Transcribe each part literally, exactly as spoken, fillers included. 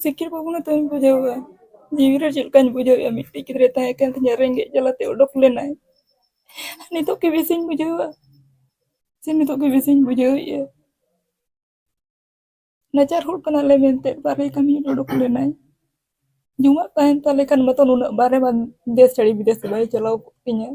ᱥᱤᱠᱤᱲ ᱵᱟᱵᱩᱱᱟ ᱛᱚᱧ ᱵᱩᱡᱷᱟᱹᱣᱟ᱾ ᱡᱤᱣᱤ ᱨᱮ ᱪᱮᱫ ᱞᱮᱠᱟᱧ ᱵᱩᱡᱷᱟᱹᱣᱮᱫᱼᱟ, ᱢᱤᱫᱴᱤᱡ ᱜᱤᱫᱽᱨᱟᱹ ᱛᱟᱦᱮᱸ ᱠᱟᱱ ᱛᱤᱧᱟᱹ, ᱨᱮᱸᱜᱮᱡ ᱡᱟᱞᱟᱛᱮ ᱚᱰᱚᱠ ᱞᱮᱱᱟᱭ᱾ ᱱᱤᱛᱚᱜ ᱜᱮ ᱵᱮᱥᱤᱧ ᱵᱩᱡᱷᱟᱹᱣᱟ, ᱥᱮ ᱱᱤᱛᱚᱜ ᱜᱮ ᱵᱮᱥᱤᱧ ᱵᱩᱡᱷᱟᱹᱣᱮᱫᱼᱟ᱾ ᱱᱟᱪᱟᱨ ᱦᱚᱲ ᱠᱟᱱᱟᱞᱮ ᱢᱮᱱᱛᱮ ᱵᱟᱨᱦᱮ ᱠᱟᱹᱢᱤ ᱚᱰᱚᱠ ᱞᱮᱱᱟᱭ᱾ ᱡᱚᱢᱟᱜ ᱛᱟᱦᱮᱱ ᱛᱟᱞᱮ ᱠᱷᱟᱱ ᱢᱟᱛᱚ ᱱᱩᱱᱟᱹᱜ ᱵᱟᱨᱦᱮ ᱢᱟ ᱫᱮᱥ ᱪᱷᱟᱹᱲᱤ ᱵᱤᱫᱮᱥ ᱵᱟᱭ ᱪᱟᱞᱟᱣ ᱠᱚᱜ ᱛᱤᱧᱟᱹ᱾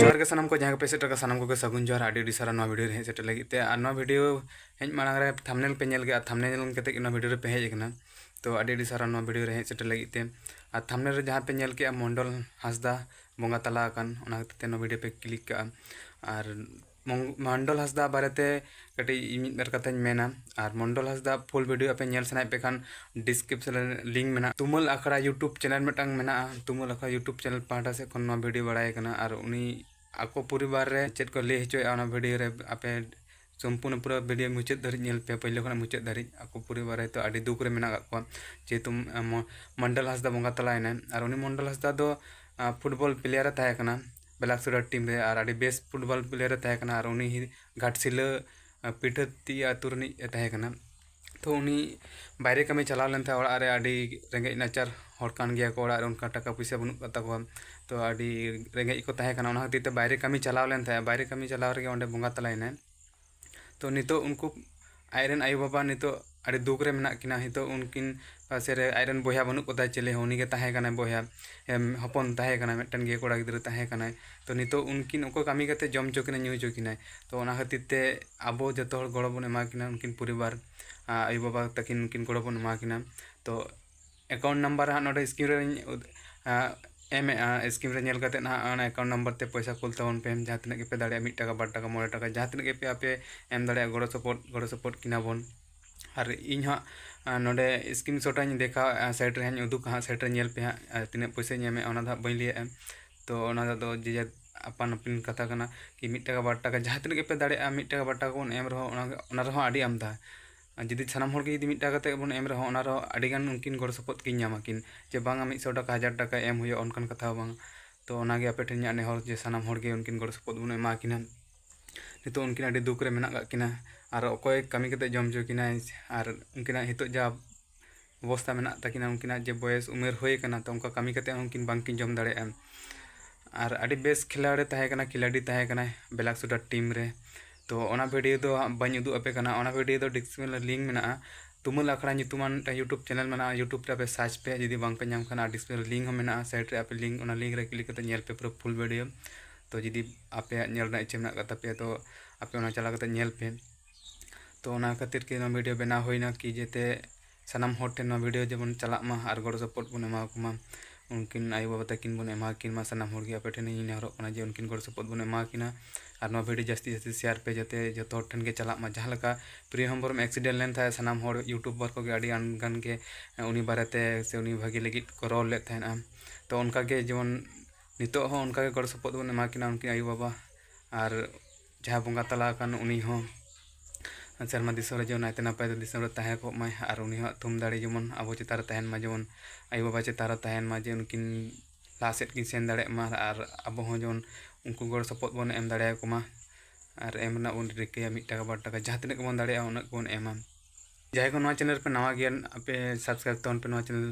ᱡᱚᱦᱟᱨ ᱜᱮ ᱥᱟᱱᱟᱢ ᱠᱚ, ᱡᱟᱦᱟᱸ ᱜᱮᱯᱮ ᱥᱮᱴᱮᱨ ᱟᱠᱟᱱ ᱥᱟᱱᱟᱢ ᱠᱚᱜᱮ ᱥᱟᱹᱜᱩᱱ ᱡᱚᱦᱟᱨ᱾ ᱟᱹᱰᱤ ᱟᱹᱰᱤ ᱥᱟᱨᱦᱟᱣ ᱱᱚᱣᱟ ᱵᱷᱤᱰᱤᱭᱳ ᱨᱮ ᱦᱮᱡ ᱥᱮᱴᱮᱨ ᱞᱟᱹᱜᱤᱫ ᱛᱮ᱾ ᱟᱨ ᱱᱚᱣᱟ ᱵᱷᱤᱰᱤᱭᱳ ᱦᱮᱡ ᱢᱟᱲᱟᱝ ᱨᱮ ᱛᱷᱟᱢᱵᱽᱱᱮᱞ ᱯᱮ ᱧᱮᱞ ᱠᱮᱜᱼᱟ, ᱛᱷᱟᱢᱵᱽᱱᱮᱞ ᱧᱮᱞ ᱠᱟᱛᱮ ᱜᱮ ᱱᱚᱣᱟ ᱵᱷᱤᱰᱤᱭᱳ ᱨᱮᱯᱮ ᱦᱮᱡ ᱟᱠᱟᱱᱟ᱾ ᱛᱚ ᱟᱹᱰᱤ ᱟᱹᱰᱤ ᱥᱟᱨᱦᱟᱣ ᱱᱚᱣᱟ ᱵᱷᱤᱰᱤᱭᱳ ᱨᱮ ᱦᱮᱡ ᱥᱮᱴᱮᱨ ᱞᱟᱹᱜᱤᱫ ᱛᱮ᱾ ᱟᱨ ᱛᱷᱟᱢᱵᱽᱱᱮᱞ ᱨᱮ ᱡᱟᱦᱟᱸ ᱯᱮ ᱧᱮᱞ ᱠᱮᱜᱼᱟ ᱢᱚᱱᱰᱚᱞ ᱦᱟᱸᱥᱫᱟ ᱵᱚᱸᱜᱟ ᱛᱟᱞᱟ ᱟᱠᱟᱱ, ᱚᱱᱟ ᱠᱷᱟᱹᱛᱤᱨ ᱛᱮ ᱱᱚᱣᱟ ᱵᱷᱤᱰᱤᱭᱳ ᱯᱮ ᱠᱞᱤᱠ ᱠᱟᱜᱼᱟ᱾ ᱟᱨ ᱢᱚᱝ-, ᱢᱚᱱᱰᱚᱞ ᱦᱟᱸᱥᱫᱟ ᱵᱟᱨᱮᱛᱮ ᱠᱟᱹᱴᱤᱡ ᱢᱤᱫ ᱵᱟᱨ ᱠᱟᱛᱷᱟᱧ ᱢᱮᱱᱟ᱾ ᱟᱨ ᱢᱚᱱᱰᱚᱞ ᱦᱟᱸᱥᱫᱟ ᱯᱷᱩᱞ ᱵᱷᱤᱰᱤᱭᱳ ᱟᱯᱮ ᱧᱮᱞ ᱥᱟᱱᱟᱭᱮᱫ ᱯᱮ ᱠᱷᱟᱱ ᱰᱤᱥᱠᱨᱤᱯᱥᱚᱱ ᱨᱮ ᱞᱤᱝᱠ ᱢᱮᱱᱟᱜᱼᱟ᱾ ᱛᱩᱢᱟᱹᱞ ᱟᱠᱷᱲᱟ ᱭᱩᱴᱩᱵᱽ ᱪᱮᱱᱮᱞ ᱢᱤᱫᱴᱟᱝ ᱢᱮᱱᱟᱜᱼᱟ, ᱛᱩᱢᱟᱹᱞ ᱟᱠᱷᱲᱟ ᱭᱩᱴᱩᱵᱽ ᱪᱮᱱᱮᱞ ᱯᱟᱦᱴᱟ ᱥᱮᱫ ᱠᱷᱚᱱ ᱱᱚᱣᱟ ᱵᱷᱤᱰᱤᱭᱳ ᱵᱟᱲᱟᱭ ᱠᱟᱱᱟ᱾ ᱟᱨ ᱩᱱᱤ ᱟᱠᱚ ᱯᱚᱨᱤᱵᱟᱨ ᱨᱮ ᱪᱮᱫ ᱠᱚ ᱞᱟᱹᱭ ᱦᱚᱪᱚᱭᱮᱫᱼᱟ ᱚᱱᱟ ᱵᱷᱤᱰᱤᱭᱳ ᱨᱮ ᱟᱯᱮ ᱥᱚᱢᱯᱩᱨᱱᱚ ᱯᱩᱨᱟᱹ ᱵᱷᱤᱰᱤᱭᱳ ᱢᱩᱪᱟᱹᱫ ᱫᱷᱟᱹᱨᱤᱡ ᱧᱮᱞ ᱯᱮ, ᱯᱳᱭᱞᱳ ᱠᱷᱚᱱᱟᱜ ᱢᱩᱪᱟᱹᱫ ᱫᱷᱟᱹᱨᱤᱡ᱾ ᱟᱠᱚ ᱯᱚᱨᱤᱵᱟᱨ ᱨᱮ ᱦᱚᱭᱛᱳ ᱟᱹᱰᱤ ᱫᱩᱠ ᱨᱮ ᱢᱮᱱᱟᱜ ᱟᱠᱟᱫ ᱠᱚᱣᱟ, ᱡᱮᱦᱮᱛᱩ, ᱟᱢ, ᱢᱚᱱᱰᱚᱞ ᱦᱟᱸᱥᱫᱟ ᱵᱚᱸᱜᱟ ᱛᱟᱞᱟᱭᱮᱱᱟᱭ᱾ ᱟᱨ ᱩᱱᱤ ᱢᱚᱱᱰᱚᱞ ᱦᱟᱸᱥᱫᱟ ᱫᱚ, ᱟ, ᱯᱷᱩᱴᱵᱚᱞ ᱯᱞᱮᱭᱟᱨ ᱮ ᱛᱟᱦᱮᱸ ᱠᱟᱱᱟ ᱵᱞᱮᱠ ᱥᱳᱰᱟ ᱴᱤᱢ ᱨᱮ, ᱟᱨ ᱟᱹᱰᱤ ᱵᱮᱥ ᱯᱷᱩᱴᱵᱚᱞ ᱯᱞᱮᱭᱟᱨ ᱮ ᱛᱟᱦᱮᱸ ᱠᱟᱱᱟ᱾ ᱟᱨ ᱩᱱᱤ ᱦᱤ-, ᱜᱷᱟᱴᱥᱤᱞᱟᱹ, ᱟ, ᱯᱤᱴᱷᱟᱹᱛᱤ ᱟᱹᱛᱩ ᱨᱤᱱᱤᱡ ᱮ ᱛᱟᱦᱮᱸ ᱠᱟᱱᱟ᱾ ᱛᱚ ᱩᱱᱤ ᱵᱟᱭᱨᱮ ᱠᱟᱹᱢᱤ ᱪᱟᱞᱟᱣ ᱞᱮᱱ ᱛᱟᱦᱮᱸᱫ ᱚᱲᱟᱜ ᱨᱮ, ᱟᱹᱰᱤ ᱨᱮᱸᱜᱮᱡ ᱱᱟᱪᱟᱨ ᱦᱚᱲ ᱠᱟᱱ ᱜᱮᱭᱟ ᱠᱚ, ᱚᱲᱟᱜ ᱨᱮ ᱚᱱᱠᱟ ᱴᱟᱠᱟ ᱯᱩᱭᱥᱟᱹ ᱵᱟᱹᱱᱩᱜ ᱟᱠᱟᱫ ᱛᱟᱠᱚᱣᱟ᱾ ᱛᱚ ᱟᱹᱰᱤ ᱨᱮᱸᱜᱮᱡ ᱠᱚ ᱛᱟᱦᱮᱸ ᱠᱟᱱᱟ, ᱚᱱᱟ ᱠᱷᱟᱹᱛᱤᱨ ᱛᱮ ᱵᱟᱭᱨᱮ ᱠᱟᱹᱢᱤ ᱪᱟᱞᱟᱣ ᱞᱮᱱ ᱛᱟᱦᱮᱸᱫ, ᱵᱟᱭᱨᱮ ᱠᱟᱹᱢᱤ ᱪᱟᱞᱟᱣ ᱨᱮᱜᱮ ᱚᱸᱰᱮ ᱵᱚᱸᱜᱟ ᱛᱟᱞᱟᱭᱮᱱᱟᱭ᱾ ᱛᱚ ᱱᱤᱛᱚᱜ ᱩᱱᱠᱩ ᱟᱡᱨᱮᱱ ᱟᱭᱳᱼᱵᱟᱵᱟ ᱱᱤᱛᱚᱜ ᱟᱹᱰᱤ ᱫᱩᱠ ᱨᱮ ᱢᱮᱱᱟᱜ ᱠᱤᱱᱟ᱾ ᱱᱤᱛᱚᱜ ᱩᱱᱠᱤᱱ ᱯᱟᱥᱮ ᱨᱮ ᱟᱡᱨᱮᱱ ᱵᱚᱭᱦᱟ ᱵᱟᱹᱱᱩᱜ ᱠᱚᱛᱟᱭ ᱪᱤᱞᱤ ᱦᱚᱸ, ᱩᱱᱤᱜᱮ ᱛᱟᱦᱮᱸ ᱠᱟᱱᱟᱭ ᱵᱚᱭᱦᱟ, ᱮᱢ, ᱦᱚᱯᱚᱱ ᱛᱟᱦᱮᱸ ᱠᱟᱱᱟᱭ, ᱢᱤᱫᱴᱮᱱ ᱜᱮ ᱠᱚᱲᱟ ᱜᱤᱫᱽᱨᱟᱹ ᱛᱟᱦᱮᱸ ᱠᱟᱱᱟᱭ᱾ ᱛᱚ ᱱᱤᱛᱚᱜ ᱩᱱᱠᱤᱱ ᱚᱠᱚᱭ ᱠᱟᱹᱢᱤ ᱠᱟᱛᱮ ᱡᱚᱢ ᱦᱚᱪᱚ ᱠᱤᱱᱟ, ᱧᱩ ᱦᱚᱪᱚ ᱠᱤᱱᱟᱭ? ᱛᱚ ᱚᱱᱟ ᱠᱷᱟᱹᱛᱤᱨ ᱛᱮ ᱟᱵᱚ ᱡᱚᱛᱚ ᱦᱚᱲ ᱜᱚᱲᱚ ᱵᱚᱱ ᱮᱢᱟ ᱠᱤᱱᱟ, ᱩᱱᱠᱤᱱ ᱯᱚᱨᱤᱵᱟᱨ, ᱟ, ᱟᱭᱳᱼᱵᱟᱵᱟ ᱛᱟᱹᱠᱤᱱ ᱩᱱᱠᱤᱱ ᱜᱚᱲᱚ ᱵᱚᱱ ᱮᱢᱟ ᱠᱤᱱᱟ᱾ ᱛᱚ ᱮᱠᱟᱣᱩᱱᱴ ᱱᱟᱢᱵᱟᱨ ᱦᱟᱸᱜ ᱱᱚᱰᱮ ᱥᱠᱨᱤᱱ ᱨᱮᱧ ᱩᱫ-, ᱟ, ᱮᱢᱮᱜᱼᱟ, ᱥᱠᱨᱤᱱ ᱨᱮ ᱧᱮᱞ ᱠᱟᱛᱮᱫ ᱦᱟᱸᱜ ᱚᱱᱟ ᱮᱠᱟᱣᱩᱱᱴ ᱱᱟᱢᱵᱟᱨ ᱛᱮ ᱯᱚᱭᱥᱟ ᱠᱩᱞ ᱛᱟᱵᱚᱱ ᱯᱮ, ᱡᱟᱦᱟᱸ ᱛᱤᱱᱟᱹᱜ ᱜᱮᱯᱮ ᱫᱟᱲᱮᱭᱟᱜᱼᱟ, ᱢᱤᱫ ᱴᱟᱠᱟ, ᱵᱟᱨ ᱴᱟᱠᱟ, ᱢᱚᱬᱮ ᱴᱟᱠᱟ, ᱡᱟᱦᱟᱸ ᱛᱤᱱᱟᱹᱜ ᱜᱮᱯᱮ ᱟᱯᱮ ᱮᱢ ᱫᱟᱲᱮᱭᱟᱜᱼᱟ, ᱜᱚᱲᱚ ᱥᱚᱯᱚᱦᱚᱫ, ᱜᱚᱲᱚ ᱥᱚᱯᱚᱦᱚᱫ ᱠᱤᱱᱟ ᱵᱚᱱ᱾ ᱟᱨ ᱤᱧ ᱦᱟᱸᱜ, ᱟ, ᱱᱚᱰᱮ ᱥᱠᱨᱤᱱ ᱥᱚᱴ ᱤᱧ ᱫᱮᱠᱷᱟᱣᱮᱜᱼᱟ, ᱥᱟᱭᱤᱰ ᱨᱮ ᱦᱟᱸᱜ ᱤᱧ ᱩᱫᱩᱜᱟ ᱦᱟᱸᱜ, ᱥᱟᱭᱤᱰ ᱨᱮ ᱧᱮᱞ ᱯᱮ ᱦᱟᱸᱜ, ᱟ, ᱛᱤᱱᱟᱹᱜ ᱯᱚᱭᱥᱟᱧ ᱮᱢᱮᱜᱼᱟ, ᱚᱱᱟ ᱫᱚ ᱦᱟᱸᱜ ᱵᱟᱹᱧ ᱞᱟᱹᱭᱮᱜᱼᱟ᱾ ᱛᱚ ᱚᱱᱟ ᱫᱚ ᱡᱮ ᱡᱟᱨ ᱟᱯᱟᱱ ᱟᱹᱯᱤᱱ ᱠᱟᱛᱷᱟ ᱠᱟᱱᱟ, ᱠᱤ ᱢᱤᱫ ᱴᱟᱠᱟ, ᱵᱟᱨ ᱴᱟᱠᱟ, ᱡᱟᱦᱟᱸ ᱛᱤᱱᱟᱹᱜ ᱜᱮᱯᱮ ᱫᱟᱲᱮᱭᱟᱜᱼᱟ, ᱢᱤᱫ ᱴᱟᱠᱟ, ᱵᱟᱨ ᱴᱟᱠᱟ ᱵᱚᱱ ᱮᱢ ᱨᱮᱦᱚᱸ, ᱚᱱᱟ, ᱚᱱᱟ ᱨᱮᱦᱚᱸ ᱟᱹᱰᱤ ᱟᱢᱫᱟ᱾ ᱟᱨ ᱡᱩᱫᱤ ᱥᱟᱱᱟᱢ ᱦᱚᱲ ᱜᱮ ᱡᱩᱫᱤ ᱢᱤᱫ ᱴᱟᱠᱟ ᱠᱟᱛᱮ ᱵᱚᱱ ᱮᱢ ᱨᱮᱦᱚᱸ, ᱚᱱᱟ ᱨᱮᱦᱚᱸ ᱟᱹᱰᱤ ᱜᱟᱱ ᱩᱱᱠᱤᱱ ᱜᱚᱲᱚ ᱥᱚᱯᱚᱦᱚᱫ ᱠᱤᱱ ᱧᱟᱢᱟ ᱠᱤᱱ, ᱡᱮ ᱵᱟᱝᱟ ᱢᱤᱫ ᱥᱚ ᱴᱟᱠᱟ, ᱦᱟᱡᱟᱨ ᱴᱟᱠᱟ ᱮᱢ ᱦᱩᱭᱩᱜᱼᱟ, ᱚᱱᱠᱟᱱ ᱠᱟᱛᱷᱟ ᱦᱚᱸ ᱵᱟᱝ᱾ ᱛᱚ ᱚᱱᱟᱜᱮ ᱟᱯᱮ ᱴᱷᱮᱱ ᱤᱧᱟᱹᱜ ᱱᱮᱦᱚᱨ, ᱡᱮ ᱥᱟᱱᱟᱢ ᱦᱚᱲ ᱜᱮ ᱩᱱᱠᱤᱱ ᱜᱚᱲᱚ ᱥᱚᱯᱚᱦᱚᱫ ᱵᱚᱱ ᱮᱢᱟ ᱠᱤᱱᱟ᱾ ᱱᱤᱛᱚᱜ ᱩᱱᱠᱤᱱ ᱟᱹᱰᱤ ᱫᱩᱠ ᱨᱮ ᱢᱮᱱᱟᱜ ᱠᱟᱜ ᱠᱤᱱᱟ, ᱟᱨ ᱚᱠᱚᱭ ᱠᱟᱹᱢᱤ ᱠᱟᱛᱮ ᱡᱚᱢ ᱦᱚᱪᱚ ᱠᱤᱱᱟᱭ? ᱟᱨ ᱩᱱᱠᱤᱱᱟᱜ ᱱᱤᱛᱚᱜ ᱡᱟ ᱚᱵᱚᱥᱛᱟ ᱢᱮᱱᱟᱜ ᱛᱟᱹᱠᱤᱱᱟ, ᱩᱱᱠᱤᱱᱟᱜ ᱡᱮ ᱵᱚᱭᱮᱥ ᱩᱢᱮᱨ ᱦᱩᱭ ᱟᱠᱟᱱᱟ, ᱛᱚ ᱚᱱᱠᱟ ᱠᱟᱹᱢᱤ ᱠᱟᱛᱮ ᱦᱚᱸ ᱩᱱᱠᱤᱱ ᱵᱟᱝᱠᱤᱱ ᱡᱚᱢ ᱫᱟᱲᱮᱭᱟᱜᱼᱟ᱾ ᱟᱨ ᱟᱹᱰᱤ ᱵᱮᱥ ᱠᱷᱤᱞᱟᱲᱤ ᱛᱟᱦᱮᱸ ᱠᱟᱱᱟ, ᱠᱷᱤᱞᱟᱰᱤ ᱛᱟᱦᱮᱸ ᱠᱟᱱᱟᱭ ᱵᱞᱮᱠ ᱥᱩᱴᱟᱨ ᱴᱤᱢ ᱨᱮ᱾ ᱛᱚ ᱚᱱᱟ ᱵᱷᱤᱰᱤᱭᱳ ᱫᱚ ᱦᱟᱸᱜ ᱵᱟᱹᱧ ᱩᱫᱩᱜ ᱟᱯᱮ ᱠᱟᱱᱟ, ᱚᱱᱟ ᱵᱷᱤᱰᱤᱭᱳ ᱫᱚ ᱰᱤᱥᱠᱨᱤᱯᱥᱚᱱ ᱨᱮ ᱞᱤᱝᱠ ᱢᱮᱱᱟᱜᱼᱟ᱾ ᱛᱩᱢᱟᱹᱞ ᱟᱠᱷᱲᱟ ᱧᱩᱛᱩᱢᱟᱱ ᱢᱤᱫᱴᱟᱝ YouTube ᱪᱮᱱᱮᱞ ᱢᱮᱱᱟᱜᱼᱟ, YouTube ᱨᱮ ᱟᱯᱮ ᱥᱟᱨᱪ ᱯᱮ, ᱡᱩᱫᱤ ᱵᱟᱝ ᱯᱮ ᱧᱟᱢ ᱠᱷᱟᱱ ᱟᱨ ᱰᱤᱥᱠᱨᱤᱯᱥᱚᱱ ᱨᱮ ᱞᱤᱝᱠ ᱦᱚᱸ ᱢᱮᱱᱟᱜᱼᱟ, ᱥᱟᱭᱤᱰ ᱨᱮ ᱟᱯᱮ ᱞᱤᱝᱠ, ᱚᱱᱟ ᱞᱤᱝᱠ ᱨᱮ ᱠᱞᱤᱠ ᱠᱟᱛᱮ ᱧᱮᱞ ᱯᱮ ᱯᱩᱨᱟᱹ ᱯᱷᱩᱞ ᱵᱷᱤᱰᱤᱭᱳ᱾ ᱛᱚ ᱡᱩᱫᱤ ᱟᱯᱮᱭᱟᱜ ᱧᱮᱞ ᱨᱮᱱᱟᱜ ᱤᱪᱪᱷᱟᱹ ᱢᱮᱱᱟᱜ ᱟᱠᱟᱫ ᱛᱟᱯᱮᱭᱟ, ᱛᱚ ᱟᱯᱮ ᱚᱱᱟ ᱪᱟᱞᱟᱣ ᱠᱟᱛᱮ ᱧᱮᱞ ᱯᱮ᱾ ᱛᱚ ᱚᱱᱟ ᱠᱷᱟᱹᱛᱤᱨ ᱜᱮ ᱱᱚᱣᱟ ᱵᱷᱤᱰᱤᱭᱳ ᱵᱮᱱᱟᱣ ᱦᱩᱭᱱᱟ, ᱠᱤ ᱡᱟᱛᱮ ᱥᱟᱱᱟᱢ ᱦᱚᱲ ᱴᱷᱮᱱ ᱱᱚᱣᱟ ᱵᱷᱤᱰᱤᱭᱳ ᱡᱮᱢᱚᱱ ᱪᱟᱞᱟᱜ ᱢᱟ ᱟᱨ ᱜᱚᱲᱚ ᱥᱚᱯᱚᱦᱚᱫ ᱵᱚᱱ ᱮᱢᱟ ᱠᱚ ᱢᱟ, ᱩᱱᱠᱤᱱ ᱟᱭᱳᱼᱵᱟᱵᱟ ᱛᱟᱹᱠᱤᱱ ᱵᱚᱱ ᱮᱢᱟ ᱠᱤᱱ ᱢᱟ᱾ ᱥᱟᱱᱟᱢ ᱦᱚᱲ ᱜᱮ ᱟᱯᱮ ᱴᱷᱮᱱ ᱤᱧ ᱱᱮᱦᱚᱨᱚᱜ ᱠᱟᱱᱟ ᱡᱮ ᱩᱱᱠᱤᱱ ᱜᱚᱲᱚ ᱥᱚᱯᱚᱦᱚᱫ ᱵᱚᱱ ᱮᱢᱟ ᱠᱤᱱᱟ, ᱟᱨ ᱱᱚᱣᱟ ᱵᱷᱤᱰᱤᱭᱳ ᱡᱟᱹᱥᱛᱤ ᱡᱟᱹᱥᱛᱤ ᱥᱮᱭᱟᱨ ᱯᱮ, ᱡᱟᱛᱮ ᱡᱚᱛᱚ ᱦᱚᱲ ᱴᱷᱮᱱ ᱜᱮ ᱪᱟᱞᱟᱜ ᱢᱟ᱾ ᱡᱟᱦᱟᱸ ᱞᱮᱠᱟ ᱯᱨᱤᱭᱚ ᱦᱮᱢᱵᱨᱚᱢ ᱮᱠᱥᱤᱰᱮᱱᱴ ᱞᱮᱱ ᱛᱟᱦᱮᱸᱫ, ᱥᱟᱱᱟᱢ ᱦᱚᱲ ᱤᱭᱩᱴᱩᱵᱟᱨ ᱠᱚᱜᱮ ᱟᱹᱰᱤ ᱜᱟᱱ ᱜᱟᱱ ᱜᱮ ᱩᱱᱤ ᱵᱟᱨᱮᱛᱮ ᱥᱮ ᱩᱱᱤ ᱵᱷᱟᱹᱜᱤ ᱞᱟᱹᱜᱤᱫ ᱠᱚ ᱨᱚᱲ ᱞᱮᱫ ᱛᱟᱦᱮᱱᱟ᱾ ᱛᱚ ᱚᱱᱠᱟ ᱜᱮ ᱡᱮᱢᱚᱱ ᱱᱤᱛᱚᱜ ᱦᱚᱸ ᱚᱱᱠᱟ ᱜᱮ ᱜᱚᱲᱚ ᱥᱚᱯᱚᱦᱚᱫ ᱵᱚᱱ ᱮᱢᱟ ᱠᱤᱱᱟ ᱩᱱᱠᱤᱱ ᱟᱭᱳᱼᱵᱟᱵᱟ, ᱟᱨ ᱡᱟᱦᱟᱸ ᱵᱚᱸᱜᱟ ᱛᱟᱞᱟ ᱟᱠᱟᱱ ᱩᱱᱤ ᱦᱚᱸ ᱥᱮᱨᱢᱟ ᱫᱤᱥᱚᱢ ᱨᱮ ᱡᱮᱢᱚᱱ ᱱᱟᱭᱛᱮ ᱱᱟᱯᱟᱭ ᱛᱮ ᱫᱤᱥᱚᱢ ᱨᱮ ᱛᱟᱦᱮᱸ ᱠᱚᱜ ᱢᱟᱭ, ᱟᱨ ᱩᱱᱤ ᱦᱚᱸ ᱛᱷᱩᱢ ᱫᱟᱲᱮ ᱡᱮᱢᱚᱱ ᱟᱵᱚ ᱪᱮᱛᱟᱱ ᱨᱮ ᱛᱟᱦᱮᱱ ᱢᱟ, ᱡᱮᱢᱚᱱ ᱟᱭᱳᱼᱵᱟᱵᱟ ᱪᱮᱛᱟᱱ ᱨᱮ ᱛᱟᱦᱮᱱ ᱢᱟ, ᱡᱮ ᱩᱱᱠᱤᱱ ᱞᱟᱦᱟ ᱥᱮᱫ ᱠᱤᱱ ᱥᱮᱱ ᱫᱟᱲᱮᱭᱟᱜ ᱢᱟ, ᱟᱨ ᱟᱵᱚ ᱦᱚᱸ ᱡᱮᱢᱚᱱ ᱩᱱᱠᱩ ᱜᱚᱲᱚ ᱥᱚᱯᱚᱦᱚᱫ ᱵᱚᱱ ᱮᱢ ᱫᱟᱲᱮᱭᱟᱠᱚ ᱢᱟ᱾ ᱟᱨ ᱮᱢ ᱨᱮᱱᱟᱜ ᱵᱚᱱ ᱨᱤᱠᱟᱹᱭᱟ, ᱢᱤᱫ ᱴᱟᱠᱟ ᱵᱟᱨ ᱴᱟᱠᱟ ᱡᱟᱦᱟᱸ ᱛᱤᱱᱟᱹᱜ ᱜᱮᱵᱚᱱ ᱫᱟᱲᱮᱭᱟᱜᱼᱟ ᱩᱱᱟᱹᱜ ᱜᱮᱵᱚᱱ ᱮᱢᱟ᱾ ᱡᱟᱦᱟᱸᱭ ᱠᱚ ᱱᱚᱣᱟ ᱪᱮᱱᱮᱞ ᱨᱮᱯᱮ ᱱᱟᱣᱟ ᱜᱮᱭᱟ, ᱟᱯᱮ ᱥᱟᱵᱥᱠᱨᱟᱭᱤᱵ ᱛᱟᱵᱚᱱ ᱯᱮ ᱱᱚᱣᱟ ᱪᱮᱱᱮᱞ,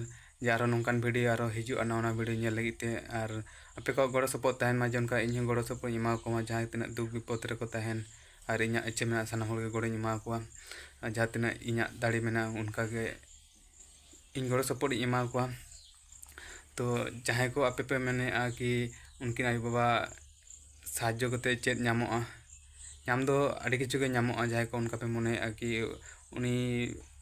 ᱡᱮ ᱟᱨᱦᱚᱸ ᱱᱚᱝᱠᱟᱱ ᱵᱷᱤᱰᱤᱭᱳ ᱟᱨᱦᱚᱸ ᱦᱤᱡᱩᱜᱼᱟ ᱱᱟᱣᱟ ᱱᱟᱣᱟ ᱵᱷᱤᱰᱤᱭᱳ ᱧᱮᱞ ᱞᱟᱹᱜᱤᱫ ᱛᱮ᱾ ᱟᱨ ᱟᱯᱮ ᱠᱚᱣᱟᱜ ᱜᱚᱲᱚ ᱥᱚᱯᱚᱦᱚᱫ ᱛᱟᱦᱮᱱ ᱢᱟ, ᱡᱮ ᱚᱱᱠᱟ ᱤᱧ ᱦᱚᱸ ᱜᱚᱲᱚ ᱥᱚᱯᱚᱦᱚᱫ ᱤᱧ ᱮᱢᱟ ᱠᱚᱢᱟ, ᱡᱟᱦᱟᱸ ᱛᱤᱱᱟᱹᱜ ᱫᱩᱠ ᱵᱤᱯᱚᱫ ᱨᱮᱠᱚ ᱛᱟᱦᱮᱱ᱾ ᱟᱨ ᱤᱧᱟᱹᱜ ᱤᱪᱪᱷᱟᱹ ᱢᱮᱱᱟᱜᱼᱟ ᱥᱟᱱᱟᱢ ᱦᱚᱲ ᱜᱮ ᱜᱚᱲᱚᱧ ᱮᱢᱟ ᱠᱚᱣᱟ, ᱟᱨ ᱡᱟᱦᱟᱸ ᱛᱤᱱᱟᱹᱜ ᱤᱧᱟᱹᱜ ᱫᱟᱲᱮ ᱢᱮᱱᱟᱜᱼᱟ ᱚᱱᱠᱟ ᱜᱮ ᱤᱧ ᱜᱚᱲᱚ ᱥᱚᱯᱚᱦᱚᱫ ᱤᱧ ᱮᱢᱟ ᱠᱚᱣᱟ᱾ ᱛᱚ ᱡᱟᱦᱟᱸᱭ ᱠᱚ ᱟᱯᱮ ᱯᱮ ᱢᱮᱱᱮᱫᱼᱟ ᱠᱤ ᱩᱱᱠᱤᱱ ᱟᱭᱳᱼᱵᱟᱵᱟ ᱥᱟᱦᱟᱡᱽᱡᱚ ᱠᱟᱛᱮ ᱪᱮᱫ ᱧᱟᱢᱚᱜᱼᱟ, ᱧᱟᱢ ᱫᱚ ᱟᱹᱰᱤ ᱠᱤᱪᱷᱩ ᱜᱮ ᱧᱟᱢᱚᱜᱼᱟ᱾ ᱡᱟᱦᱟᱸᱭ ᱠᱚ ᱚᱱᱠᱟ ᱯᱮ ᱢᱚᱱᱮᱭᱮᱫᱼᱟ ᱠᱤ ᱩᱱᱤ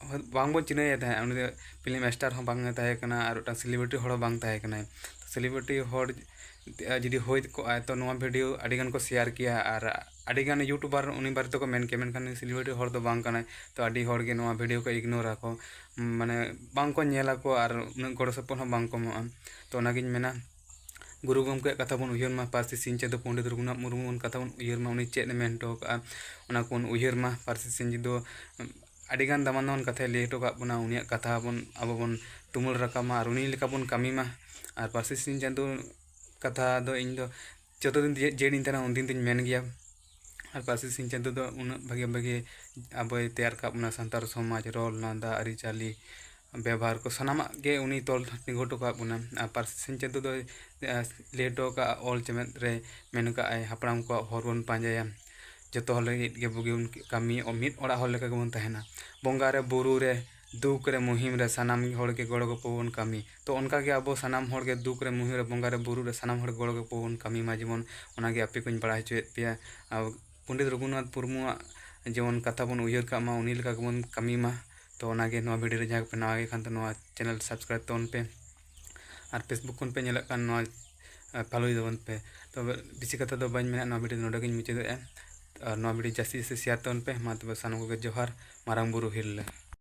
ᱦᱚᱭ-, ᱵᱟᱝᱵᱚᱱ ᱪᱤᱱᱦᱟᱹᱭᱮ ᱛᱟᱦᱮᱸᱫ, ᱩᱱᱤ ᱫᱚ ᱯᱷᱤᱞᱢ ᱥᱴᱟᱨ ᱦᱚᱸ ᱵᱟᱝ ᱮ ᱛᱟᱦᱮᱸ ᱠᱟᱱᱟ ᱟᱨ ᱢᱤᱫᱴᱟᱝ ᱥᱮᱞᱤᱵᱨᱤᱴᱤ ᱦᱚᱲ ᱦᱚᱸ ᱵᱟᱝ ᱛᱟᱦᱮᱸ ᱠᱟᱱᱟᱭ᱾ ᱥᱮᱞᱤᱵᱨᱤᱴᱤ ᱦᱚᱲ ᱡᱩᱫᱤ ᱦᱩᱭ ᱠᱚᱜᱼᱟᱭ ᱛᱚ ᱱᱚᱣᱟ ᱵᱷᱤᱰᱤᱭᱳ ᱟᱹᱰᱤ ᱜᱟᱱ ᱠᱚ ᱥᱮᱭᱟᱨ ᱠᱮᱭᱟ ᱟᱨ ᱟᱹᱰᱤ ᱜᱟᱱ ᱤᱭᱩᱴᱩᱵᱟᱨ ᱩᱱᱤ ᱵᱟᱨᱮ ᱛᱮᱠᱚ ᱢᱮᱱ ᱠᱮᱭᱟ, ᱢᱮᱱᱠᱷᱟᱱ ᱩᱱᱤ ᱥᱮᱞᱤᱵᱨᱤᱴᱤ ᱦᱚᱲ ᱫᱚ ᱵᱟᱝ ᱠᱟᱱᱟᱭ᱾ ᱛᱚ ᱟᱹᱰᱤ ᱦᱚᱲ ᱜᱮ ᱱᱚᱣᱟ ᱵᱷᱤᱰᱤᱭᱳ ᱠᱚ ᱤᱜᱽᱱᱳᱨ ᱟᱠᱚ, ᱢᱟᱱᱮ ᱵᱟᱝ ᱠᱚ ᱧᱮᱞ ᱟᱠᱚ ᱟᱨ ᱩᱱᱟᱹᱜ ᱜᱚᱲᱚ ᱥᱚᱯᱚᱦᱚᱫ ᱦᱚᱸ ᱵᱟᱝ ᱠᱚ ᱮᱢᱚᱜᱼᱟ᱾ ᱛᱚ ᱚᱱᱟᱜᱤᱧ ᱢᱮᱱᱟ, ᱜᱩᱨᱩ ᱜᱚᱢᱠᱮᱭᱟᱜ ᱠᱟᱛᱷᱟ ᱵᱚᱱ ᱩᱭᱦᱟᱹᱨ ᱢᱟ, ᱯᱟᱹᱨᱥᱤ ᱥᱤᱧ ᱪᱟᱸᱫᱳ ᱯᱚᱱᱰᱤᱛ ᱨᱚᱜᱷᱩᱱᱟᱛᱷ ᱢᱩᱨᱢᱩᱣᱟᱜ ᱠᱟᱛᱷᱟ ᱵᱚᱱ ᱩᱭᱦᱟᱹᱨ ᱢᱟ, ᱩᱱᱤ ᱪᱮᱫ ᱮ ᱢᱮᱱ ᱦᱚᱴᱚ ᱠᱟᱜᱼᱟ, ᱚᱱᱟ ᱠᱚᱵᱚᱱ ᱩᱭᱦᱟᱹᱨ ᱢᱟ᱾ ᱯᱟᱹᱨᱥᱤ ᱥᱤᱧ ᱪᱟᱸᱫᱳ ᱟᱹᱰᱤᱜᱟᱱ ᱫᱟᱢᱟᱱ ᱫᱟᱢᱟᱱ ᱠᱟᱛᱷᱟᱭ ᱞᱟᱹᱭ ᱦᱚᱴᱚ ᱠᱟᱜ ᱵᱚᱱᱟ᱾ ᱩᱱᱤᱭᱟᱜ ᱠᱟᱛᱷᱟ ᱵᱚᱱ, ᱟᱵᱚ ᱵᱚᱱ ᱛᱩᱢᱟᱹᱞ ᱨᱟᱠᱟᱵ ᱢᱟ ᱟᱨ ᱩᱱᱤ ᱞᱮᱠᱟ ᱵᱚᱱ ᱠᱟᱹᱢᱤ ᱢᱟ᱾ ᱟᱨ ᱯᱟᱹᱨᱥᱤ ᱥᱤᱧ ᱪᱟᱸᱫᱳ ᱠᱟᱛᱷᱟ ᱫᱚ ᱤᱧ ᱫᱚ ᱡᱚᱛᱚ ᱫᱤᱱ ᱡᱮ-, ᱡᱮᱧ ᱛᱟᱦᱮᱱᱟ ᱩᱱᱫᱤᱱ ᱫᱚᱧ ᱢᱮᱱ ᱜᱮᱭᱟ᱾ ᱟᱨ ᱯᱟᱹᱨᱥᱤ ᱥᱤᱧ ᱪᱟᱸᱫᱳ ᱫᱚ ᱩᱱᱟᱹᱜ ᱵᱷᱟᱜᱮ ᱵᱷᱟᱜᱮ ᱟᱵᱚᱭ ᱛᱮᱭᱟᱨ ᱠᱟᱜ ᱵᱚᱱᱟ, ᱥᱟᱱᱛᱟᱲ ᱥᱚᱢᱟᱡᱽ, ᱨᱚᱲ, ᱞᱟᱸᱫᱟ, ᱟᱹᱨᱤᱪᱟᱹᱞᱤ, ᱵᱮᱵᱚᱦᱟᱨ ᱠᱚ ᱥᱟᱱᱟᱢᱟᱜ ᱜᱮ ᱩᱱᱤ ᱛᱚᱞ ᱛᱤᱸᱜᱩ ᱦᱚᱴᱚ ᱠᱟᱜ ᱵᱚᱱᱟ᱾ ᱟᱨ ᱯᱟᱹᱨᱥᱤ ᱥᱤᱧ ᱪᱟᱸᱫᱳ ᱫᱚᱭ, ᱮ, ᱞᱟᱹᱭ ᱦᱚᱴᱚ ᱠᱟᱜᱼᱟ, ᱚᱞ ᱪᱮᱢᱮᱫ ᱨᱮ ᱢᱮᱱ ᱠᱟᱜᱼᱟᱭ, ᱦᱟᱯᱲᱟᱢ ᱠᱚᱣᱟᱜ ᱦᱚᱨ ᱵᱚᱱ ᱯᱟᱸᱡᱟᱭᱟ, ᱡᱚᱛᱚ ᱦᱚᱲ ᱞᱟᱹᱜᱤᱫ ᱜᱮ ᱵᱩᱜᱤ ᱵᱚᱱ ᱠᱟᱹᱢᱤ, ᱢᱤᱫ ᱚᱲᱟᱜ ᱦᱚᱲ ᱞᱮᱠᱟ ᱜᱮᱵᱚᱱ ᱛᱟᱦᱮᱱᱟ᱾ ᱵᱚᱸᱜᱟ ᱨᱮ, ᱵᱩᱨᱩ ᱨᱮ, ᱫᱩᱠ ᱨᱮ, ᱢᱩᱦᱤᱢ ᱨᱮ ᱥᱟᱱᱟᱢ ᱦᱚᱲ ᱜᱮ ᱜᱚᱲᱚ ᱜᱚᱯᱚᱲ ᱵᱚᱱ ᱠᱟᱹᱢᱤ᱾ ᱛᱚ ᱚᱱᱠᱟ ᱜᱮ ᱟᱵᱚ ᱥᱟᱱᱟᱢ ᱦᱚᱲ ᱜᱮ ᱫᱩᱠ ᱨᱮ, ᱢᱩᱦᱤᱢ ᱨᱮ, ᱵᱚᱸᱜᱟ ᱨᱮ, ᱵᱩᱨᱩ ᱨᱮ ᱥᱟᱱᱟᱢ ᱦᱚᱲ ᱜᱚᱲᱚ ᱜᱚᱯᱚᱲ ᱵᱚᱱ ᱠᱟᱹᱢᱤ ᱢᱟ ᱡᱮᱢᱚᱱ, ᱚᱱᱟ ᱜᱮ ᱟᱯᱮ ᱠᱚᱧ ᱵᱟᱲᱟᱭ ᱦᱚᱪᱚᱭᱮᱫ ᱯᱮᱭᱟ᱾ ᱟᱨ ᱯᱚᱱᱰᱤᱛ ᱨᱚᱜᱷᱩᱱᱟᱛᱷ ᱢᱩᱨᱢᱩᱣᱟᱜ ᱡᱮᱢᱚᱱ ᱠᱟᱛᱷᱟ ᱵᱚᱱ ᱩᱭᱦᱟᱹᱨ ᱠᱟᱜ ᱢᱟ, ᱩᱱᱤ ᱞᱮᱠᱟ ᱜᱮᱵᱚᱱ ᱠᱟᱹᱢᱤ ᱢᱟ᱾ ᱛᱚ ᱚᱱᱟ ᱜᱮ, ᱱᱚᱣᱟ video ᱨᱮ ᱡᱟᱦᱟᱸᱭ ᱠᱚᱯᱮ ᱱᱟᱣᱟ ᱜᱮ ᱠᱷᱟᱱ ᱫᱚ ᱱᱚᱣᱟ channel subscribe ᱛᱟᱵᱚᱱ ᱯᱮ ᱟᱨ Facebook ᱠᱷᱚᱱ ᱯᱮ ᱧᱮᱞᱮᱫ ᱠᱷᱟᱱ ᱱᱚᱣᱟ, ᱮ, follow ᱛᱟᱵᱚᱱ ᱯᱮ᱾ ᱛᱚᱵᱮ ᱵᱮᱥᱤ ᱠᱟᱛᱷᱟ ᱫᱚ ᱵᱟᱹᱧ ᱢᱮᱱᱟ, ᱱᱚᱣᱟ video ᱱᱚᱰᱮ ᱜᱤᱧ ᱢᱩᱪᱟᱹᱫᱮᱜᱼᱟ᱾ ᱟᱨ ᱱᱚᱣᱟ video ᱡᱟᱹᱥᱛᱤ ᱡᱟᱹᱥᱛᱤ share ᱛᱟᱵᱚᱱ ᱯᱮ᱾ ᱢᱟ ᱛᱚᱵᱮ ᱥᱟᱱᱟᱢ ᱠᱚᱜᱮ ᱡᱚᱦᱟᱨ, ᱢᱟᱨᱟᱝ ᱵᱩᱨᱩ ᱦᱤᱨᱞᱟᱹ᱾